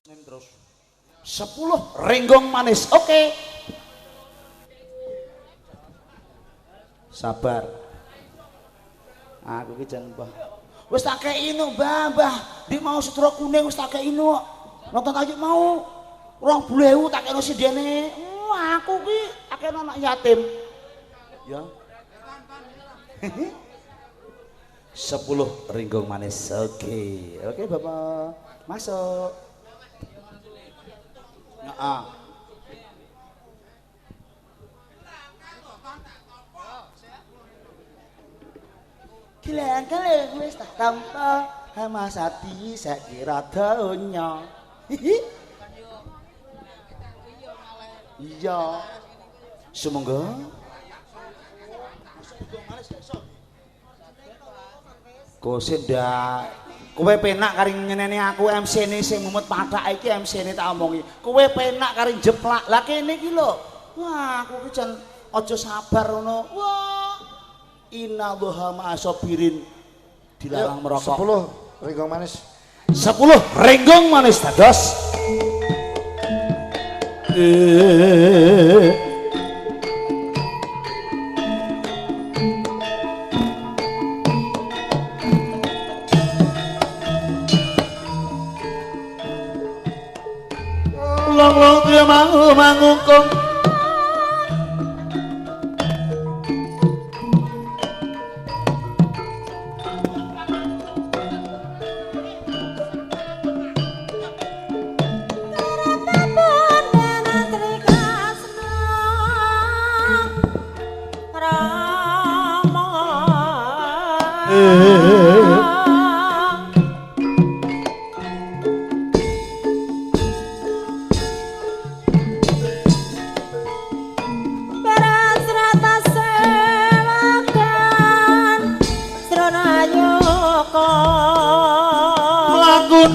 Ning terus 10 renggong manis. Oke. Sabar. Aku ki jan Mbah. Wis tak kei no, Mbah, Mbah. Dik mau sutra kuning wis tak kei no. Nonton tak mau 20.000 tak kei sindene. Wah, aku ki akeh anak yatim. Ya. 10 ringgong manis. Oke. Oke, Bapak. Masuk. Heeh. Gilang-gilang wis tak tampa Mas Adi saiki rada donya. Iya. Sumangga. Kose ndak. Kowe penak kari nyeneni aku MC-ne sing mumet pathak iki MC-ne tak omongi. Kowe penak kari jeplak. Lah kene iki lho. Wah, aku ki jan aja sabar ngono. Wah. Innallaha ma'asabirin. Dilarang merokok. 10 ringgong manis. 10 ringgong manis dados. Long-long dia mau mangungkung.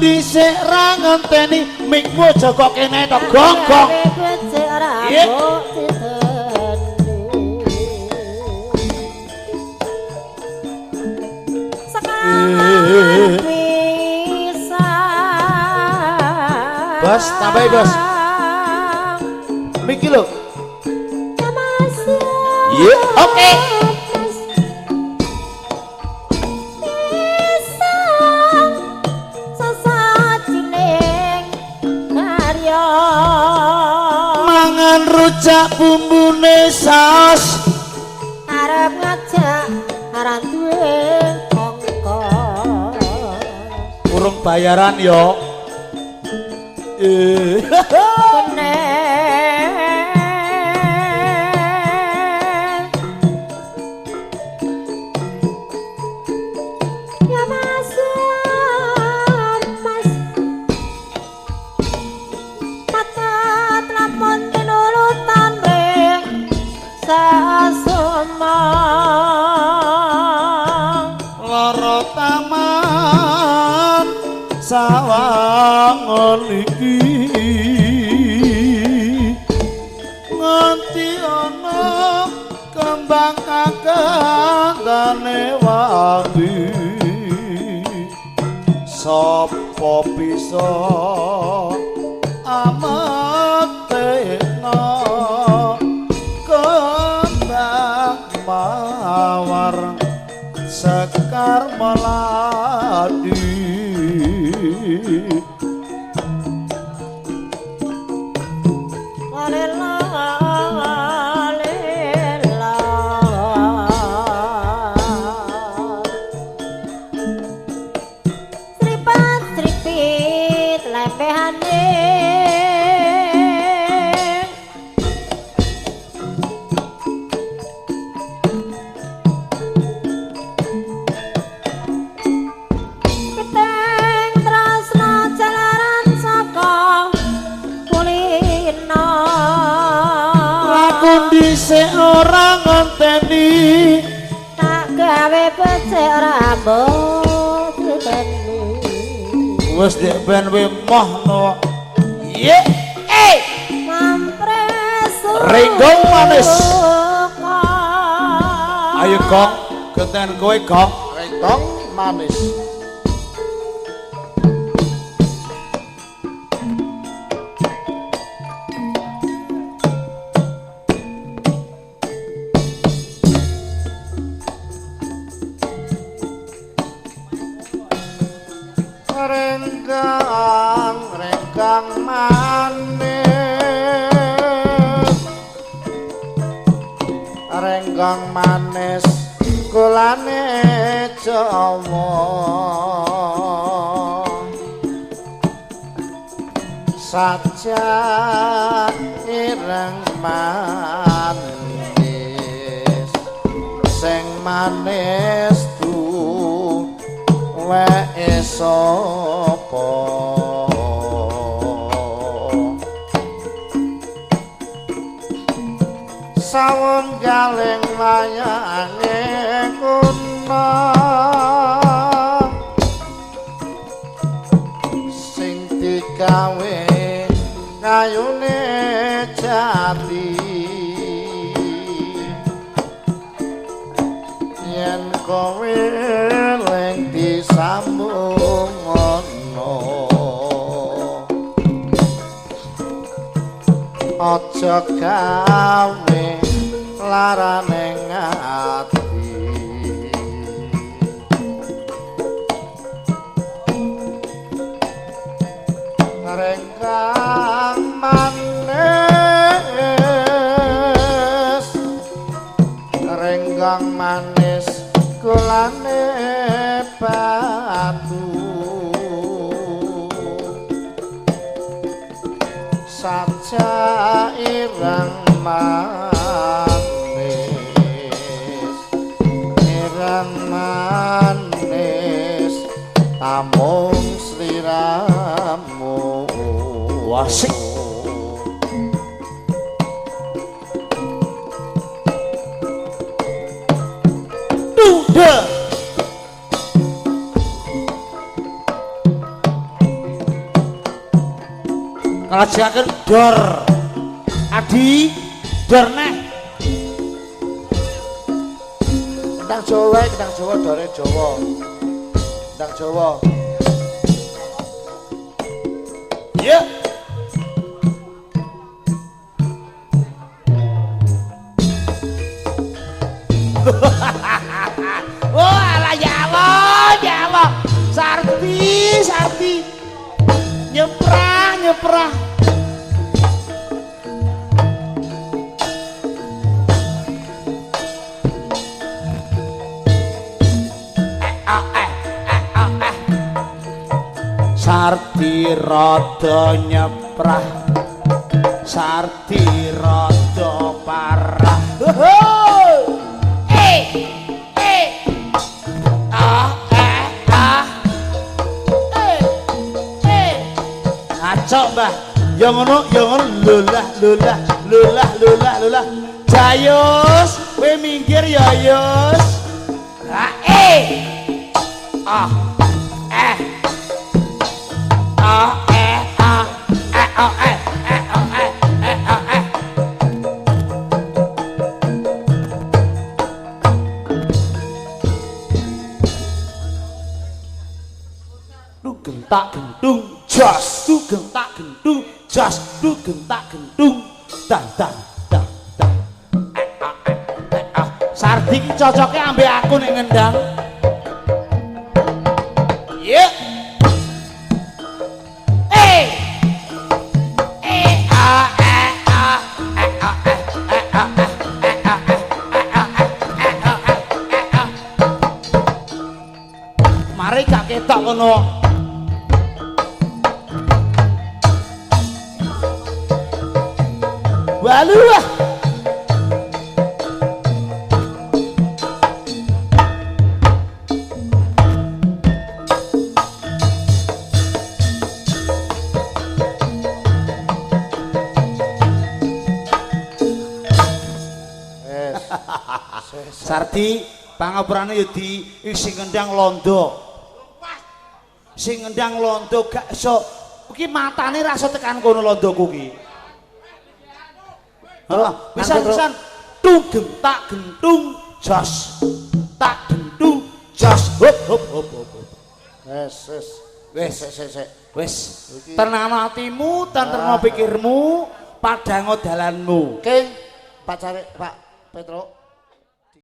Dhisik ra ngenteni mikmu aja kok kene to gong-gong. Iya. Bos, tambahi bos. Miki lho. Iya, oke. Mangan rujak bumbune saos arep ngajak aran duwe ongkos. Urung bayaran yo. Ya Mas, Mas. Mata telapon tinurutan ring sasoma. Loro taman sawangon iki nganti ana kembang kakandane wangi. Sapa bisa ametekno kembang mawar sekar melati. Dhisik ora ngenteni tak gawe becik ora mbok titeni. Wis dik ben we moh no. Ye eh mampres ringgong manis. Ayo gong genten kowe gong ringgong manis. Renggong manis kulane Jawa saja ireng manis sing manis duweke sapa sawunggaling wayange kuna sing digawe kayune jati yen kowe eling disambung ngono aja gawe larane ati renggang manis renggang manis gulane batu saja ireng manis ireng manis tamung sliramu. Wasik. Duda. Kalajengaken dor. Adi dor neh. Kendang Jawa, kendang Jawa dore Jawa. Kendang Jawa. Iya. Wah, alah ya Allah, ya Allah. Sarti, Sarti. Nyeprah, nyeprah. Sarti rada nyeprah, Sarti rada parah. Eh, eh, ah, eh, ah, eh, eh. Ngacok, Mbah. Ya ngono, ya ngono, lulah, lulah, lulah, lulah, lulah. Jayus, kowe minggir ya, Yus. Ah, eh, ah, eh. A e a e o e e o e e o e. Du gentak gentung jos, du gentak gentung jos, du gentak gentung dan dan dan dan. E a e e a. Sardi ki cocoke ambek aku nek ngendang. Yeah. Mari gak ketok kono. Walu ah. Sardi pangapurane ya di sing ngendang londo. Sing ngendang londo gak iso. Iki matane ra iso tekan kono londoku ki. Heeh, pisan-pisan tung tak gentung jos. Tak gentung jos. Hop hop hop hop. Wes wes. Wes sik. Wes. Tenang atimu, tentremo pikirmu, padhango dalanmu. King, pacare Pak Petro.